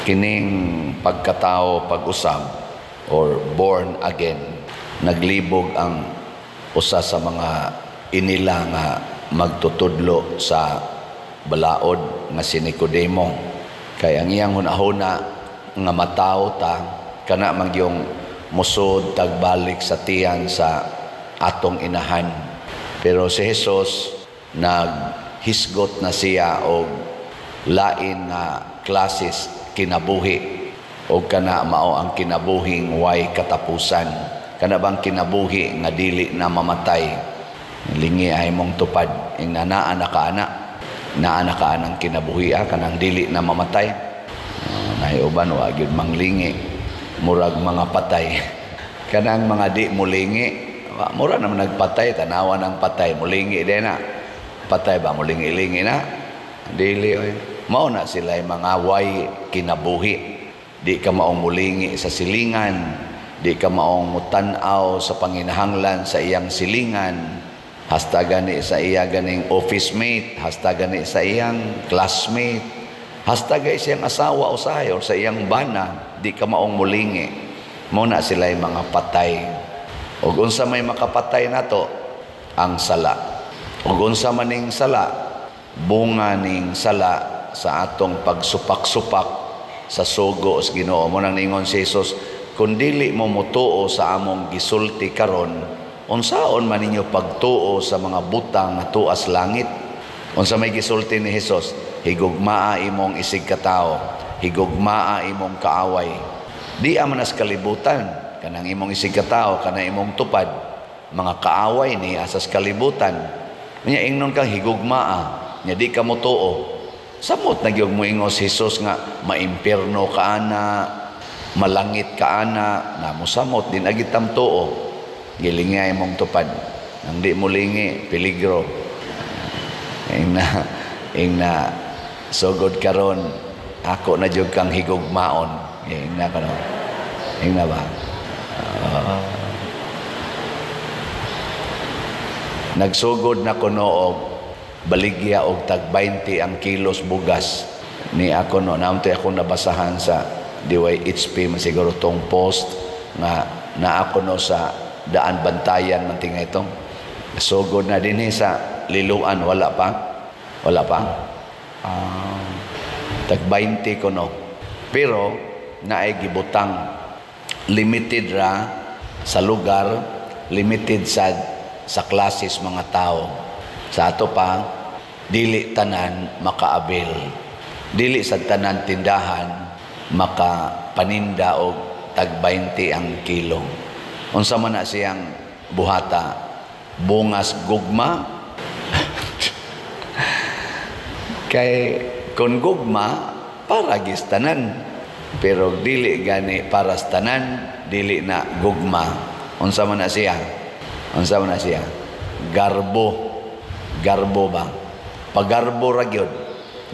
Kining pagkatao pag-usab or born again, naglibog ang usa sa mga inila nga magtutudlo sa balaod nga si Nicodemo. Kay ang iyang hunahuna nga matawo ta kana magyong musod tagbalik sa tiyan sa atong inahan. Pero si Jesus, naghisgot na siya og lain nga klases kinabuhi, og kana mao ang kinabuhing way katapusan, kana bang kinabuhi nga dili na mamatay. Lingi ay mong tupad ing naa na ka ana, naa na ka anang kinabuhi, kanang dili na mamatay. Naay uban wa gyud manglingi, murag mga patay. Kanang mga di mulingi, mura naman nagpatay. Tanawa ng patay, mulingi din na. Patay ba mulingi-lingi na? Dili oy. Mao na sila mga way kinabuhi. Di ka maong mulingi sa silingan, di ka maong mutan-aw sa panginahanglan sa iyang silingan, hasta gani sa iya ganing office mate, hasta gani sa iyang classmate, hasta gani sa iyang asawa usahay or sa iyang bana, di ka maong mulingi. Mao na sila mga patay. Ug unsa may makapatay nato? Ang sala. Ug unsa maning sala? Bunga ning sala sa atong pagsupak-supak sa sugo sa Ginoo. Mo nang ningon si Jesus, "Kung dili mo mutuo sa among gisulti karon, unsaon man ninyo pagtuo sa mga butang nga tuas langit?" Unsa may gisulti ni Jesus? Higugmaa imong isig katawo, higugmaa imong kaaway. Di man as kalibutan, kanang imong isig katawo, kanang imong tupad, mga kaaway ni asas kalibutan. Nya ingnon kang higugmaa, nya di ka motuo. Samot na gyud mo ingos Jesus nga maimpierno ka ana, malangit ka ana, na mosamot din agi tamtuo. Gilingay mong tupad. Nang di mo lingi, peligro. Ing na sugod karon ako na jud kang higugmaon. Ing na kano. Ing na ba? Nagsugod na kuno og baligya og tag 20 ang kilos bugas ni ako no, naamtoy ako nabasahan sa DYHP man siguro tong post nga na ako no sa Daan Bantayan man tinga itong sugod na dinhi sa Liloan, wala pa, wala pa, tag 20 kuno, pero naay gibutang limited ra sa lugar, limited sa klases mga tao. Sa ato pa, dili tanan makaabil. Dili sa tanan tindahan makapaninda og tag 20 ang kilo. Unsa man na siyang buhata? Bungas gugma? Kay kun gugma para gis tanan, pero dili gani para sa tanan, dili na gugma. Unsa man na siya? Unsa man na siya? Garbo. Garbo ba? Pagarbo ra gyud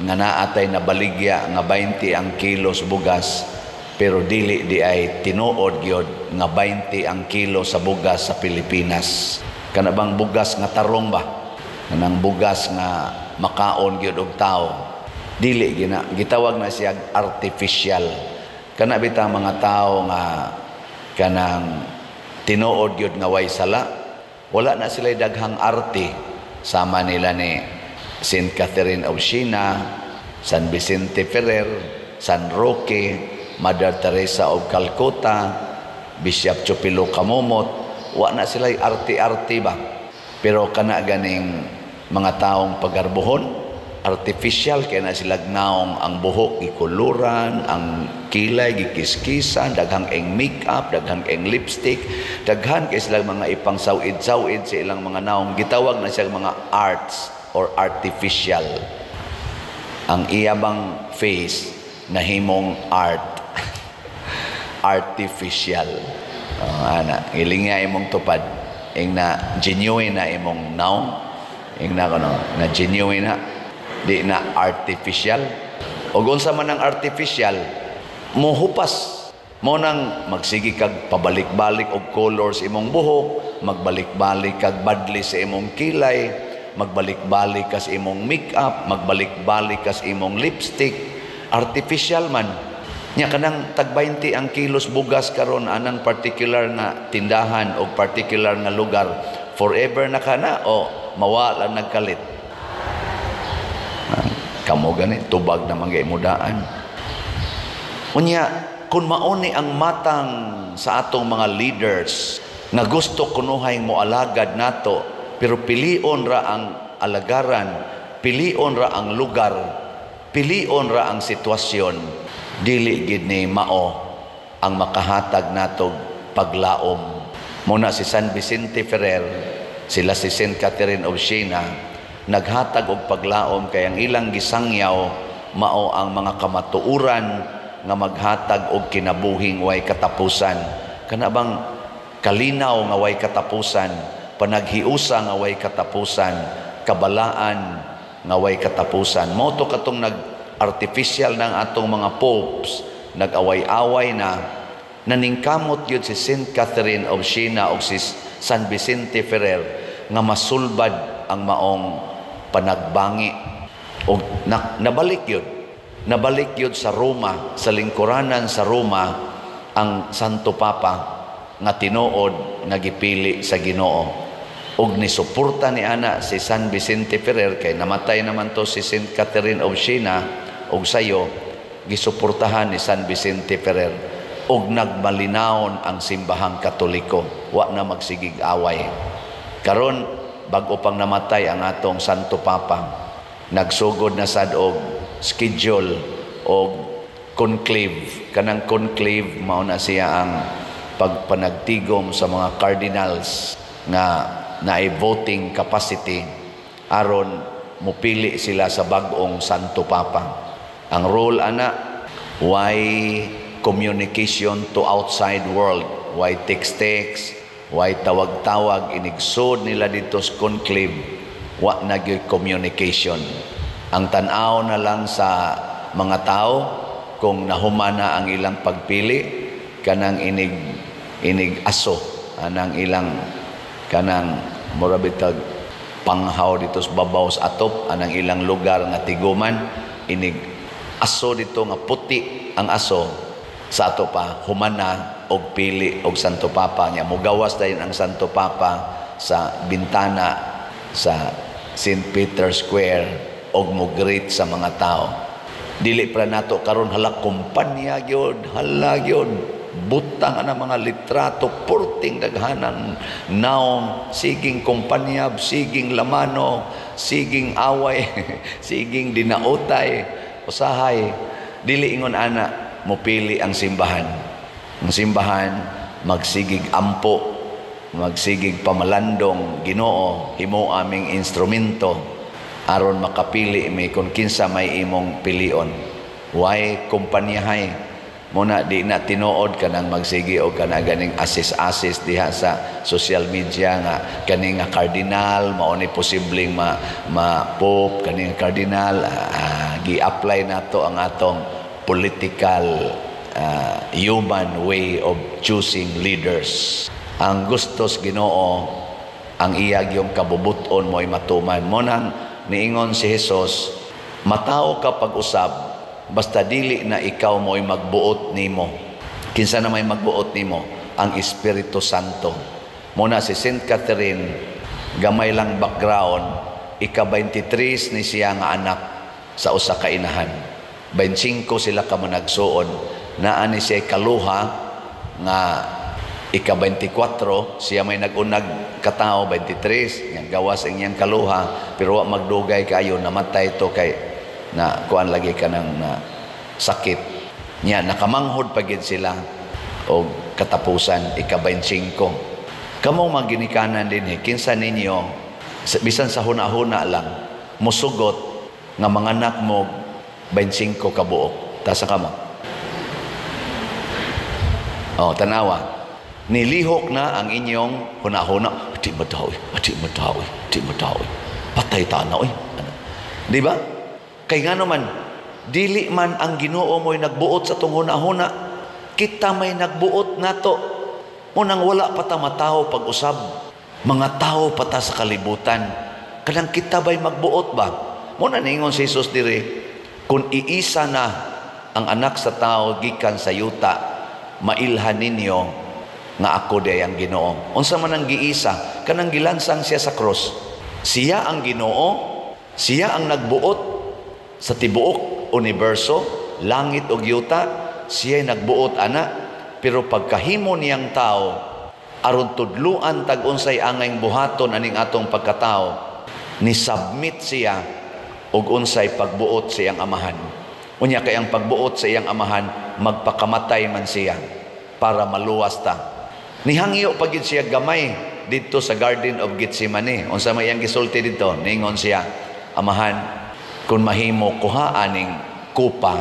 nga naatay na baligya nga 20 ang kilos bugas, pero dili di ay tinuod gyud nga 20 ang kilo sa bugas sa Pilipinas. Kana bang bugas nga tarong ba? Kanang bugas nga makaon gyud og tao. Dili gina gitawag na siya artificial. Kana bitang mga tao nga kanang tinuod gyud nga way sala, wala na sila daghang arte. Sama nila ni Saint Catherine of Siena, San Vicente Ferrer, San Roque, Mother Teresa of Calcutta, Bishop Chupilo Camomot, wa na sila arte-arte ba. Pero kana ganing mga taong pagarbuhon, artificial kay na sila naong ang buhok gikuluran, ang kilay gikiskisan, daghang eng makeup, daghang eng lipstick, daghan kay sila mga ipang sawid-sawid sa ilang mga naong, gitawag na siya mga arts or artificial. Ang iya bang face nahimong art. Artificial. Ana, ilinga imong tupad ing na genuine na imong naong, ing na kono na genuine na, di na artificial. Og unsa man ang artificial, mohupas. Mo nang magsige kag pabalik-balik og colors imong buhok, magbalik-balik kag badli sa imong kilay, magbalik-balik ka sa imong makeup, magbalik-balik ka sa imong lipstick. Artificial man. Nya kanang tag 20 ang kilos bugas karon anang particular nga tindahan o particular nga lugar, forever na kana o mawala nagkalit? Ah, kamo gani tubag na mga imudaan. Unya kung mauni ang matang sa atong mga leaders nga gusto kunuhay mo alagad nato, pero pilion ra ang alagaran, pilion ra ang lugar, pilion ra ang sitwasyon, dili gid ni mao ang makahatag natog paglaom. Muna si San Vicente Ferrer, sila si Saint Catherine of Siena, naghatag og paglaom kay ang ilang gisangyaw mao ang mga kamatuoran nga maghatag og kinabuhing way katapusan. Kana bang kalinaw nga way katapusan, panaghiusa nga way katapusan, kabalaan nga way katapusan. Mao to katong nag artificial ng atong mga popes, nag-away-away na, naningkamot yun si Saint Catherine of Siena o si San Vicente Ferrer nga masulbad ang maong panagbangi. O nabalik yun. Nabalik yun sa Roma, sa lingkuranan sa Roma, ang Santo Papa nga tinuod nga gipili sa Ginoo. Og nisuporta ni ana si San Vicente Ferrer kay namatay naman to si Saint Catherine of Siena, og sayo gisuportahan ni San Vicente Ferrer og nagmalinawon ang Simbahang Katoliko, wa na magsigig away. Karon bag-o pang namatay ang atong Santo Papa, nagsugod na sad og schedule og conclave. Kanang conclave, mao na siya ang pagpanagtigom sa mga cardinals nga naay voting capacity aron mupili sila sa bag-ong Santo Papa. Ang role ana, why communication to outside world, why text-text, why tawag-tawag, inigsod nila dito sa conclave, wa na gyud communication. Ang tan-aw na lang sa mga tao kung nahumana ang ilang pagpili, kanang inig inig aso anang ilang kanang mura bitag panghaw dito sa babaw sa atop anang ilang lugar nga tiguman, inig aso dito nga puti ang aso sa ato pa humana og pili og Santo Papa niya. Mugawas dayon ang Santo Papa sa bintana sa St. Peter Square og mo-greet sa mga tao. Dili pra nato karon, hala, kumpanya gyud, hala gyud, butang ana mga litrato, purting daghanan naong, siging kumpanya, siging lamano, siging away, siging dinautay. Usahay dili ingon ana mopili ang simbahan. Ang simbahan magsigig ampo, magsigig pamalandong, "Ginoo, himo aming instrumento aron makapili mi kung kinsa may imong pilion." Why kumpanyahay muna di na tinuod kanang magsigi o kana ganing asis-asis diha sa social media nga kani nga cardinal mao ni posibleng ma, ma pope, kani nga cardinal, gi-apply nato ang atong political human way of choosing leaders. Ang gustos Ginoo, ang iya yung kabubuton mo'y matuman. Mo nang niingon si Jesus, "Matawo ka pag-usab basta dili na ikaw mo'y magbuot nimo." Kinsa na may magbuot nimo? Ang Espiritu Santo. Muna si Saint Catherine, gamay lang background, ika-23 ni siya nga anak sa usa ka inahan. 25 sila ka managsuon. Naa ni siya kaluha nga ika-24, siya may nag-unag katao, 23, nga gawas ang iyang kaluha, pero wa magdugay kayo, namatay to kay na kuan lagi ka ng na sakit. Nya nakamanghod pa gid sila og katapusan, ika-25. Kamo mga ginikanan dinhi, kinsa ninyo bisan sa huna-huna lang musugot nga manganak mo 25 ka buok? Tasa kamo. Oh, tanawa. Nilihok na ang inyong huna-huna. "Di madaw, di madaw, di madaw. Patay ta na, oy." Ano? Di ba? Kay nga naman, dili man ang Ginoo mo'y nagbuot sa tong huna-huna. Kita may nagbuot nato. Munang wala pa ta matawo pag-usab. Mga tao pa ta sa kalibutan. Kanang kita ba'y magbuot ba? Muna ningon si Jesus dire, kung iisa na ang Anak sa Tao gikan sa yuta, mailhan ninyo nga ako diay ang Ginoo. Unsa man ang giisa? Kanang gilansang siya sa krus. Siya ang Ginoo, siya ang nagbuot sa tibuok universo, langit ug yuta, siya nagbuot ana, pero pagkahimo niyang tao, aron tudluan tag unsay angay buhaton aning atong pagkatao, ni submit siya og unsay pagbuot sa iyang Amahan. Unya kay ang pagbuot sa iyang Amahan, magpakamatay man siya para maluwas ta. Nihangyo pa gid siya gamay didto sa Garden of Gethsemane. Unsa may iyang gisulti didto? Ningon siya, "Amahan, kung mahimo, kuha aning kupa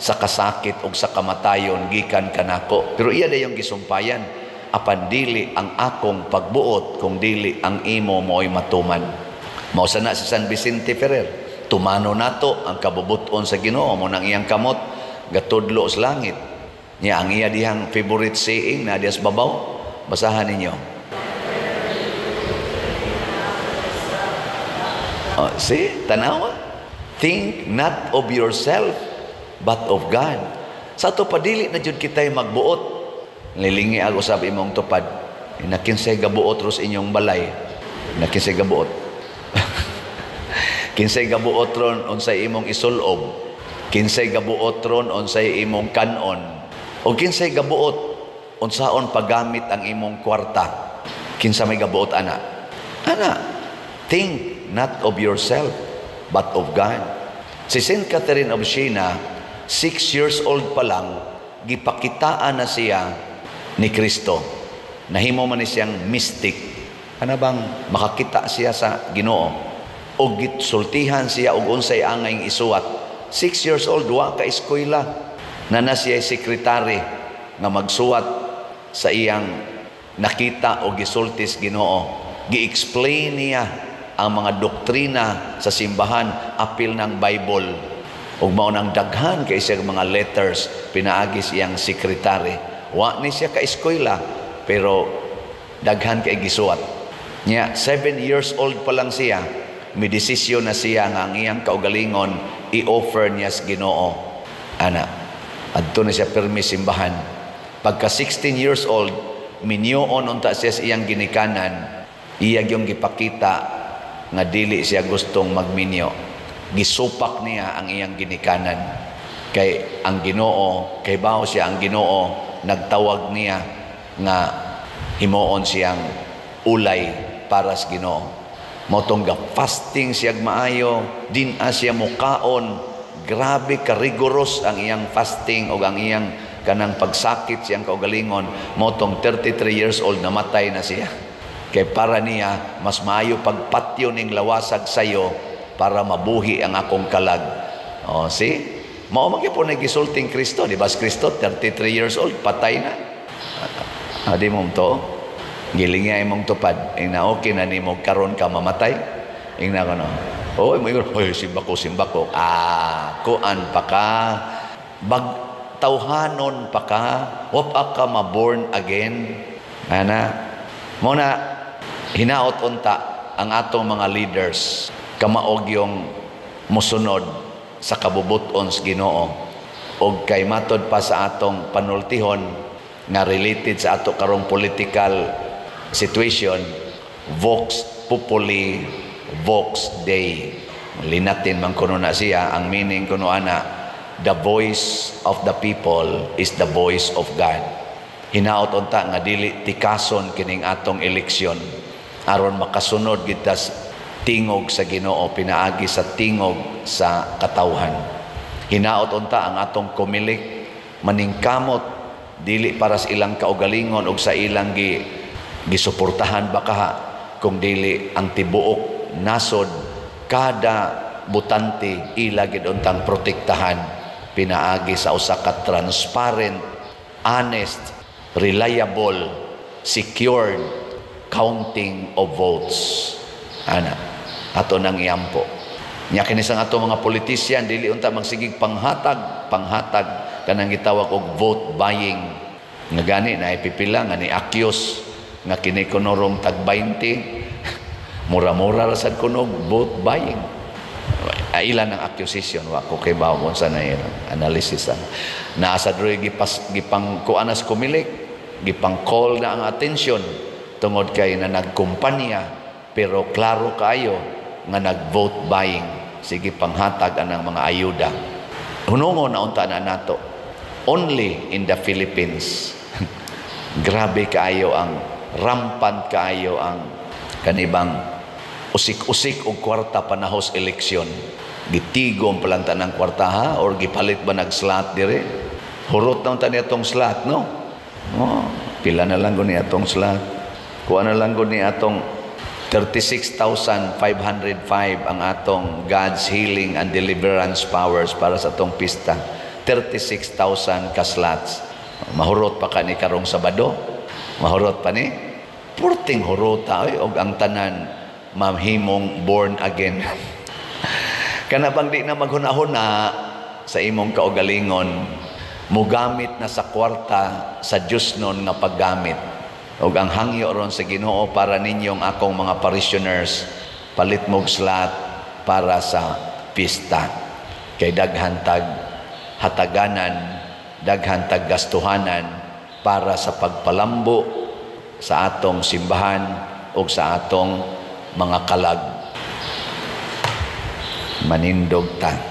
sa kasakit ug sa kamatayon gikan kanako." Pero iya dayong gisumpayan, "Apan dili ang akong pagbuot kung dili ang imo mo'y matuman." Mao sana si San Vicente Ferrer. Tumano nato ang kabubuton sa Ginoo mo nang iyang kamot gatudlo sa langit. Nya ang iya dihang favorite saying na dias babaw. Basahan ninyo. Oh, see? Tanawa. Think not of yourself, but of God. Sa ato padili na jud kita'y magbuot. Lilingi ako usab imong tupad. Nakinsay gabuot ros inyong balay. Nakinsay gabuot. Kinsay gabuot ron unsay imong isulob. Kinsay gabuot ron unsay imong kanon. O kinsay gabuot unsaon paggamit ang imong kwarta. Kinsa may gabuot ana? Ana, think not of yourself but of God. Si Saint Catherine of Siena, 6 years old pa lang, gipakitaan na siya ni Kristo. Nahimo man ni siyang mystic. Ano bang makakita siya sa Ginoo? O gitsultihan siya og unsay angay isuwat. 6 years old, wa ka eskwela. Nana siya sekretary nga magsuwat sa iyang nakita o gisultis Ginoo. Gi-explain niya ang mga doktrina sa simbahan apil ng Bible. Ug mao nang daghan kay siya mga letters pinaagi siyang sekretary. Wa ni siya ka eskwela pero daghan kay gisuwat. Nya 7 years old pa lang siya, may desisyon na siya nga ang iyang kaugalingon i-offer niya sa Ginoo. Ana, adto na siya permi simbahan. Pagka 16 years old, minyoon unta siya sa iyang ginikanan, iya gyung gipakita nga dili siya gustong magminyo. Gisupak niya ang iyang ginikanan. Kay ang Ginoo, kay bawo siya ang Ginoo, nagtawag niya nga himuon siyang ulay para sa Ginoo. Motong ga fasting siya maayo, din siya mukaon, grabe ka rigorous ang iyang fasting o ang iyang kanang pagsakit siyang kaugalingon. Motong 33 years old namatay na siya. Kay para niya mas maayo pagpatyo ning lawasag sayo para mabuhi ang akong kalag. Oh, see? Mao man gyud po nagisulting Kristo, di ba? Si Kristo 33 years old patay na. Adi mo to. Gilingi imong tupad. Ingna okay na nimo karon ka mamatay. Ingna ko no. Oy, mo oy, simbako, simbako. Ah, kuan pa ka. Bag tawhanon pa ka. Wa pa ka ma-born again. Ana. Mo na hinaot unta ang atong mga leaders kamaog yung musunod sa kabubuton sa Ginoo og kay matod pa sa atong panultihon nga related sa ato karong political situation, vox populi vox Dei. Linatin man kuno na siya, ang meaning kuno ana, the voice of the people is the voice of God. Hinaot unta nga dili tikason kining atong eleksyon aron makasunod kita tingog sa Ginoo pinaagi sa tingog sa katawhan. Hinaot unta ang atong Comelec maningkamot dili para sa ilang kaugalingon og sa ilang gisuportahan baka kung dili ang tibuok nasod, kada butante ila gid untang protektahan pinaagi sa usa ka transparent, honest, reliable, secured counting of votes. Ana, ato nang iampo. Nya kini sa ato mga politician dili unta magsigig panghatag, panghatag kanang gitawag og vote buying. Nga gani na ipipila nga ni accuse nga kini kunorong tag 20, mura-mura ra sad kuno vote buying. Ilan ang accusation, wa ko kay bawo unsa na ilang analysis ana. Naa sa droy gipas gipang kuan sa Comelec, gipang call na ang attention tungod kay na nagkumpanya, pero klaro kaayo nga nag-vote buying, sige panghatag anang mga ayuda. Hunungon na unta na nato. Only in the Philippines. Grabe kaayo ang rampant kaayo ang kanibang usik-usik og kwarta panahos eleksyon. Gitigom palanta ng kwarta ha or gipalit ba nag slot dire? Hurot na unta niya atong slot, no? Oh, pila na lang guni atong slot. Kuha na lang guni atong 36,505 ang atong God's healing and deliverance powers para sa atong pista. 36,000 ka slots. Mahurot pa ka ni karong Sabado? Mahurot pa ni? Purting hurota oy, og ang tanan mahimong born again. Kana bang di na maghuna-huna sa imong kaugalingon, mugamit na sa kwarta sa Diyos nun nga paggamit. Ug ang hangyo ron sa Ginoo para ninyong akong mga parishioners, palit mog slot para sa pista. Kay daghan tag hataganan, daghan tag gastuhanan para sa pagpalambo sa atong simbahan ug sa atong mga kalag. Manindog ta.